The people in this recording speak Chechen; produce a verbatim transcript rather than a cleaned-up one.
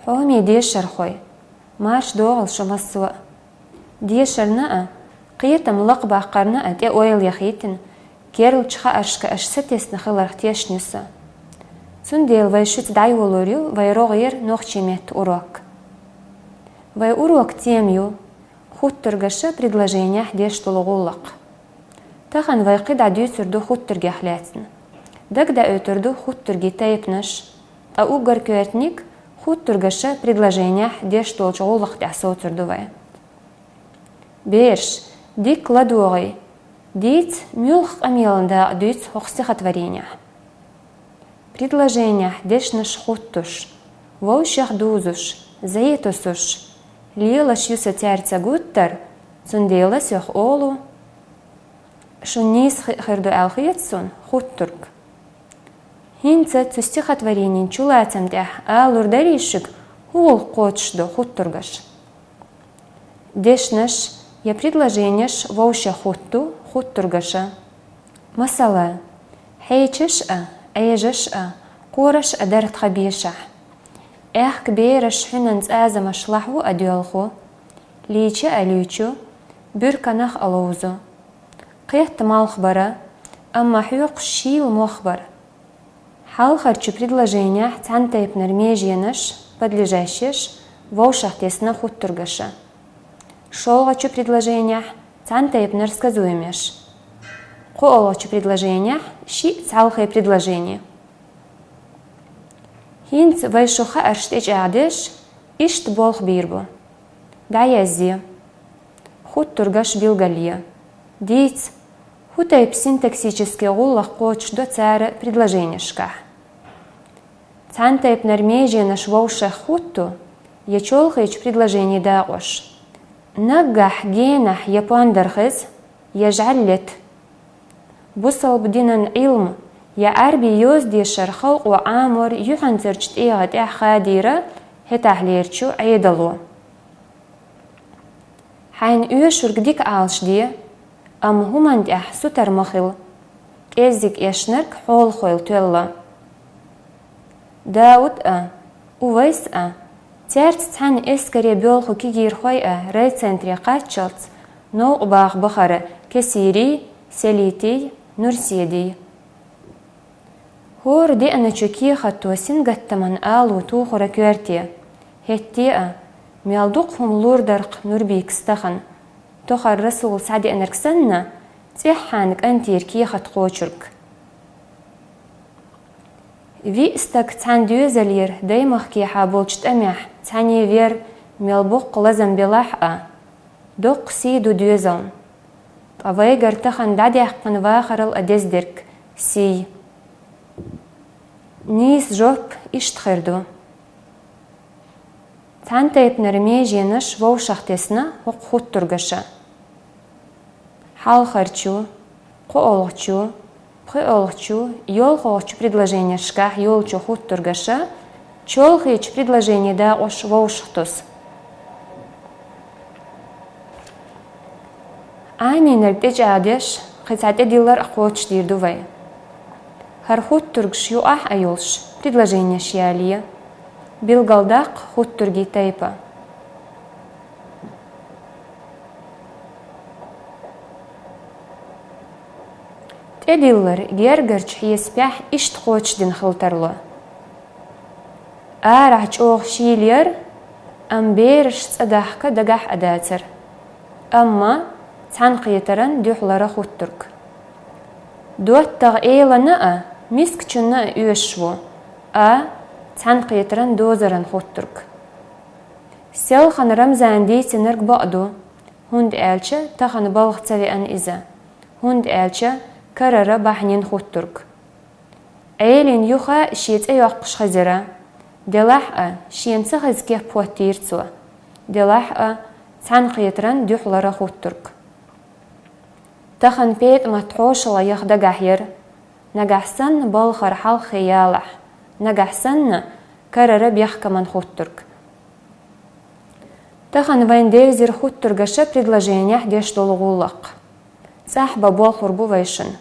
Къоме дешархой, марш догӀал шу массо а. Дешарна а, кхетам лакхбаккхарна а тӀе ойла яхийтина, керлача хаьаршка аша сатесна хиларх тешна ю со. Цундела вай шуьца дӀайолалур ю вай рогӀера нохчийн меттан урок. Вай урок тема ю: хуттургаша предложенехь деш долу гӀуллакх. Тахан вай кхидӀа дуьйцур ду хуттургех лаьцна. Дагадоуьйтур ду хуттургий тайпанаш, ткъа уггар коьртаниг хуттургаша предложенехь деш долчу гӀуллакх тӀехь соцур ду вай. Бераш, дика ладогӀий, дийца, муьлха къамелан дакъа дуьйцу хӀокху стихотворенехь. Предложенехь дешнаш хуттуш, вовшех дузуш, зӀе тосуш, лелаш ю со цаьрца гуттар, цундела сох олу, шун нийса хи-, хир ду аьлла хета суна, хуттург. ХӀинца цу стихотворенин чулацам тӀехь алур дарий шуьга, хӀун гӀуллакх кхочуш ду хуттургаш? Дешнаш я предложенеш вовшех хутту хуттургаша. Масала, хьечаш а, Ӏежаш а, кхораш а дара тхан бешахь. Аьхка бераш хьуьнан цӀазамаш лахьу а доьлху, лийча а луьйчу, буьрканах а ловзу. Кхетта малх бара, амма хьоькхуш шийла мох бара. Хьалхарчу предложенехь цхьана тайпанара меженаш, подлежащеш, вовшах тесна хуттургаша. ШолгӀачу предложенехь цхьана тайпанара сказуемеш. КхоалгӀачу предложенехь шиъ цхьалхе предложени. ХӀинца вай шу хаарш тӀечӀагӀдеш, иштта болх бийр бу. ДӀаязъе. Хуттургаш билгалъе. Дийца, хӀун тайпа синтаксически гӀуллакх кхочуш до цара предложенешкахь. Цхьана тайпанара меженаш вовшех хутту я чолхечу предложенин дакъош. Наггахь генахь я пондар хеза, я жӀаьллет. Бусалба динан Ӏилма я Ӏарбий йоза дешар халкъо Ӏамор юьхьанцарчу тӀегӀа тӀехь хадийра хӀетахьлерчу Ӏедало. Хьайна оьшург дика Ӏалашде, амма хӀуманна тӀехь сутара ма хила, кӀеззиг эшнарг хьолахойла тоьлла. Дауд а, Увайс а, цаьрца цхьаьна эскаре боьлху кегийрхой а райцентре кхаччалц новкъа баха бахара Кесирий, Селитий, Нурседий. ХӀора деаначу кехатто сингаттаман алу тухура коьрте, хӀетте а, мел дукха хӀума лур дара-кх Нурбийкас тахана, тохара Расул схьадеанарг санна, цӀеххьана кӀантера кехат кхочург. Виъ стаг цхьана доьзалера даймахкехьа болчу тӀамехь цхьаьний вер мел боккха лазам белахь а, доккха сий ду доьзална. Ткъа вайгара тахана дӀадаьккхина вахарал а деза дерг сий. Нийса жоп иштта хир ду. Цхьана тайпанара меженаш вовшах тесна хӀокху хуттургаша. Хьалхарчу, кхоалгӀачу, пхоьалгӀачу, йолхалгӀачу предложенешкахь йолчу хуттургаша чолхечу предложенин дакъош вовшах тосу. Ӏамийнарг тӀечӀагӀдеш, кхин цхьа тӀедиллар а кхочушдийр ду вай. ХӀара хуттургаш юкъахь а йолуш, предложенеш ялае. Билгалдаккха хуттургий тайпа. ТӀедиллар гергарчу хьесапехь иштта кхочушдина хила тарло. Арахь чӀогӀа шийла яра, амма бераш цӀа дахка дагахь а дацара. Амма цхьаьнакхетаран дуьхьалара хуттург. ДоттагӀа элана а, мискачунна а оьшуш ву, а, цхьаьнакхетаран дозаран хуттург. Селхана Рамзана дийцинарг бакъ ду, хӀунда аьлча тахана балха ца веана иза, хӀунда аьлча карара бахьанин хуттург. Ӏелин юха шен цӀе йоккхуш хезира, делахь а, шена ца хеза кеп хӀоттийра цо, делахь а, цхьаьнакхетаран дуьхьалара хуттург. Тахана ПетӀамат хьошалгӀа яха дагахь яра, нагахь санна балхара хьалххе ялахь, нагахь санна карара бехкаман хуттург. Тахана вайн девзира хуттургаша предложенехь деш долу гӀуллакх. ЦӀахь бан болхур бу вай шуна.